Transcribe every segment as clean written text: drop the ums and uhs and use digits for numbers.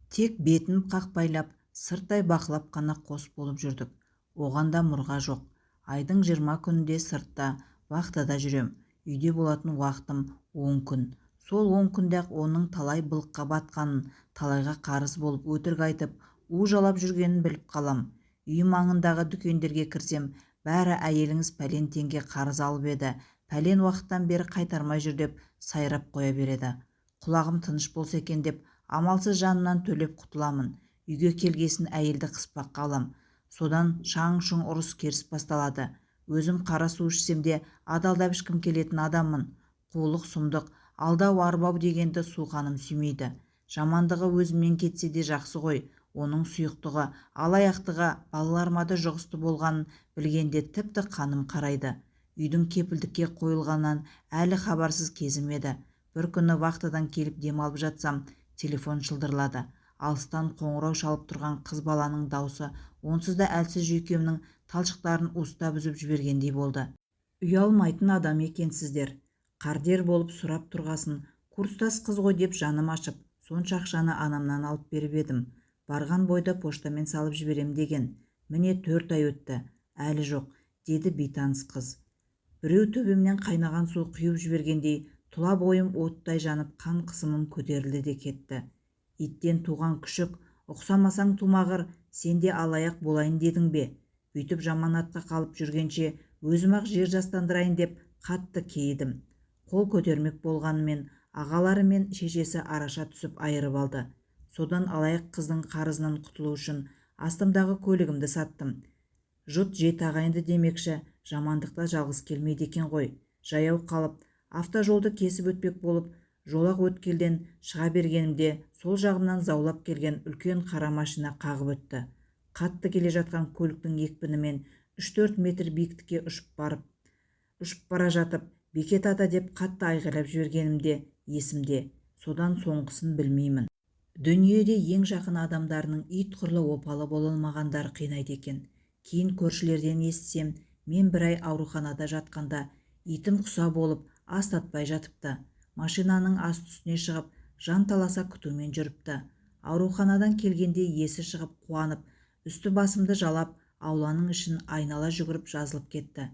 Тек бетін қақпайлап, сырттай бақылап қана қос болып жүрдік. Оған да мұрға жоқ. Айдың 20 күнінде сыртта, вахтада жүрем. Үйде болатын уақытым 10 күн. Сол 10 күнде-ақ оның талай былыққа батқанын, талайға қарыз болып, өтірік айтып, у жалап жүргенін біліп қалам. Үй маңындағы дүкендерге кірсем, бәрі «Әйеліңіз пәлен теңге қарыз алып еді, пәлен уақыттан бері қайтармай жүр» деп сайрап қоя береді. Құлағым тыныш болса екен деп, амалсыз жанымнан төлеп құтыламын. Үйге келгесін әйелді қыспаққа алам. Содан шаң-шұң ұрыс-керіс басталады. Өзім қара су ішсем де адалдап ішкім келетін адаммын. Қулық-сұмдық, алдау-арбау дегенді суқаным сүймейді. Жамандығы өзімнен кетсе де жақсы ғой. Оның сұйықтығы, алаяқтығы балаларыма да жұғысты болғанын білгенде тіпті қаным қарайды. Үйдің кепілдікке қойылғанынан әлі хабарсыз кезім еді. Бір күні вахтадан келіп демалып жатсам, телефон шылдырлады. Алыстан қоңырау шалып тұрған қыз баланың даусы онсыз да әлсіз жүйкемнің талшықтарын уыстап үзіп жібергендей болды. «Ұялмайтын адам екенсіздер. Қардер болып сұрап тұрғасын, курстас қыз ғой деп жаным ашып, сонша ақшаны анамнан алып беріп едім. Барған бойда поштамен салып жіберем деген. Міне, 4 ай өтті, әлі жоқ», – деді бейтаныс қыз. Біреу төбемнен қайнаған су құйып жібергендей, тұла бойым оттай жанып, қан қысымым көтерілді де кетті. «Иттен туған күшік, ұқсамасаң тумағыр, сен де алаяқ болайын дедің бе? Бүйтіп жаман атқа қалып жүргенше, өзім-ақ жер жастандырайын», – деп қатты кейідім. Қол көтермек болғанымен, ағалары мен шешесі араша түсіп, айырып алды. Содан алаяқ қыздың қарызынан құтылу үшін астымдағы көлігімді саттым. Жұт жеті ағайынды демекші, жамандықта жалғыз келмейді екен ғой. Жаяу қалып, автожолды кесіп өтпек болып, жолақ өткелден шыға бергенімде, сол жағымнан заулап келген үлкен қара машина қағып өтті. Қатты келе жатқан көліктің екпінімен 3-4 метр биіктікке ұшып бара жатып, «Бекет ата!» деп қатты айғайлап жібергенім де есімде. Содан соңғысын білмеймін. Дүниеде ең жақын адамдарының ит құрлы опалы бола алмағандары қинайды екен. Кейін көршілерден естісем, мен бір ай ауруханада жатқанда итім құса болып, ас татпай жатыпты. Машинаның асты-үстіне шығып, жанталаса күтумен жүріпті. Ауруханадан келгенде есі шығып, қуанып, үсті-басымды жалап, ауланың ішін айнала жүгіріп жазылып кетті.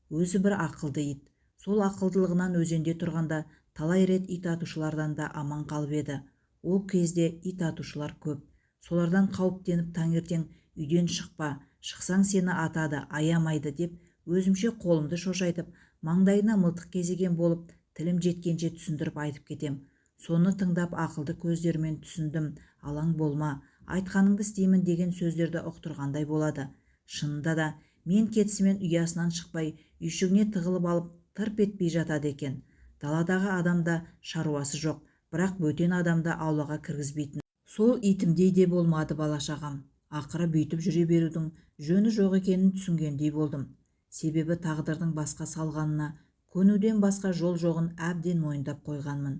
Өзі бір ақылды ит. Сол ақылдылығынан өзенде тұрғанда талай рет ит атушылардан да аман қалып еді. Ол кезде ит атушылар көп. Солардан қауіптеніп, таңертең «Үйден шықпа, шықсаң, сені атады, аямайды» деп, өзімше қолымды шошайтып, маңдайына мылтық кезеген болып, тілім жеткенше түсіндіріп айтып кетем. Соны тыңдап, ақылды көздерімен «Түсіндім, алаң болма, айтқаныңды істеймін» деген сөздерді ұқтырғандай болады. Шынында да, мен кетісімен ұясынан шықпай, үйшігіне тығылып алып, тырп етпей жатады екен. Даладағы адамда шаруасы жоқ, бірақ бөтен адамды аулаға кіргізбейтін. Сол итімдей де болмады бала-шағам. Ақыры бүйтіп жүре берудің жөні жоқ екенін түсінгендей болдым. Себебі тағдырдың басқа салғанына көнуден басқа жол жоғын әбден мойындап қойғанмын.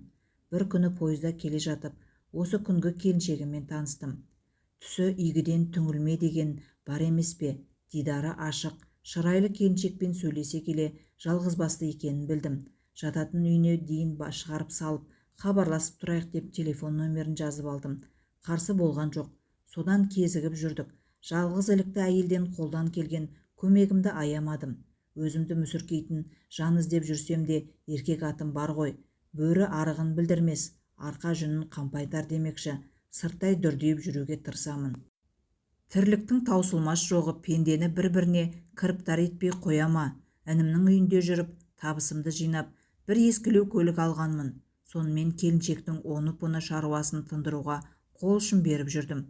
Бір күні пойызда келе жатып, осы күнгі келіншегіммен таныстым. Түсі игіден түңілме деген бар емес пе? Дидары ашық, шырайлы келіншекпен сөйлесе келе жалғызбасты екенін білдім. Жататын үйіне дейін шығарып салып, «Хабарласып тұрайық» деп телефон нөмірін жазып алдым. Қарсы болған жоқ. Содан кезігіп жүрдік. Жалғыз ілікті әйелден қолдан келген көмегімді аямадым. Өзімді мүсіркейтін жан іздеп жүрсем де, еркек атым бар ғой. Бөрі арығын білдірмес, арқа жүнін қампайтар демекші, сырттай дүрдиіп жүруге тырысамын. Тірліктің таусылмас жоғы пендені бір-біріне кіріптар етпей қоя ма? Інімнің үйінде жүріп, табысымды жинап, бір ескілеу көлік алғанмын. Сонымен келіншектің оны-бұны шаруасын тындыруға қол ұшын беріп жүрдім.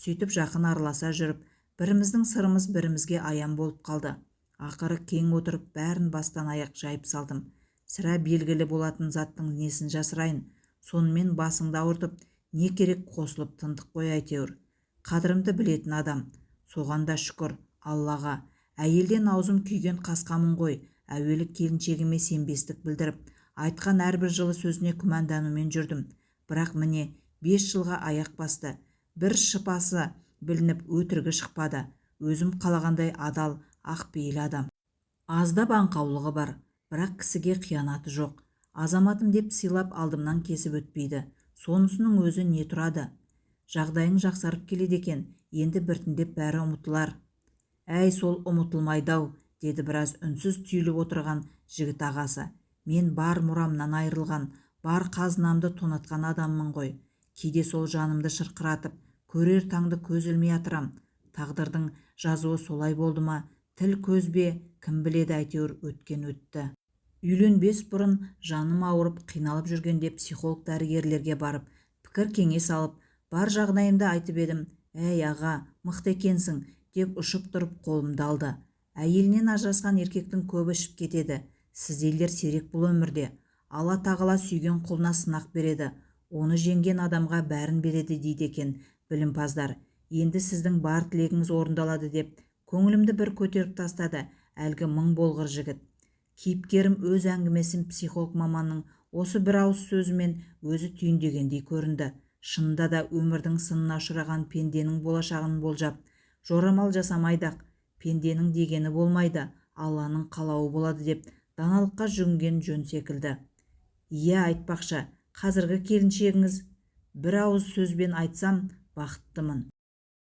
Сөйтіп жақын араласа жүріп, біріміздің сырымыз бірімізге аян болып қалды. Ақыры кең отырып, бәрін бастан аяқ жайып салдым. Сірә, белгілі болатын заттың несін жасырайын? Сонымен басыңды ауыртып не керек? Қосылып тындық қой әйтеуір. Қадірімді білетін адам. Соған да шүкір Аллаға. Әйелден аузым күйген қасқамын ғой. Әуелі келіншегіме сенбестік білдіріп, айтқан әрбір жылы сөзіне күмәнданумен жүрдім. Бірақ, міне, 5 жылға аяқ басты. Бір шыпасы білініп, өтірігі шықпады. Өзім қалағандай адал, ақ пейіл адам. Аздап аңқаулығы бар, бірақ кісіге қиянаты жоқ. Азаматым деп сыйлап, алдымнан кесіп өтпейді. Сонысының өзі не тұрады? Жағдайың жақсарып келеді екен, енді біртіндеп бәрі ұмытылар. Әй, сол ұмытылмайды-ау, деді біраз үнсіз түйіліп отырған жігіт ағасы. Мен бар мұрамнан айырылған, бар қазынамды тонатқан адаммын ғой. Кейде сол жанымды шырқыратып, көрер таңды көз ілмей атырам. Тағдырдың жазуы солай болды ма, тіл көз бе, кім біледі, әйтеуір өткен өтті. Үйленбес бұрын жаным ауырып, қиналып жүргенде психолог дәрігерлерге барып, пікір кеңес алып, бар жағдайымды айтып едім, әй, аға, мықты екенсің, деп ұшып тұрып қолымды алды. Әйелінен ажырасқан еркектің көбі ішіп кетеді. Сіздейлер сирек бұл өмірде. Алла тағала сүйген құлына сынақ береді. Оны жеңген адамға бәрін береді дейді екен білімпаздар. Енді сіздің бар тілегіңіз орындалады деп, көңілімді бір көтеріп тастады әлгі мың болғыр жігіт. Кейіпкерім өз әңгімесін психолог маманның осы бір ауыз сөзімен өзі түйіндегендей көрінді. Шынында да өмірдің сынына ұшыраған пенденің болашағын болжап, жорамал жасамайды-ақ. Пенденің дегені болмайды, Алланың қалауы болады деп даналыққа жүгінген жөн секілді. Иә, айтпақшы, қазіргі келіншегіңіз? Бір ауыз сөзбен айтсам, бақыттымын.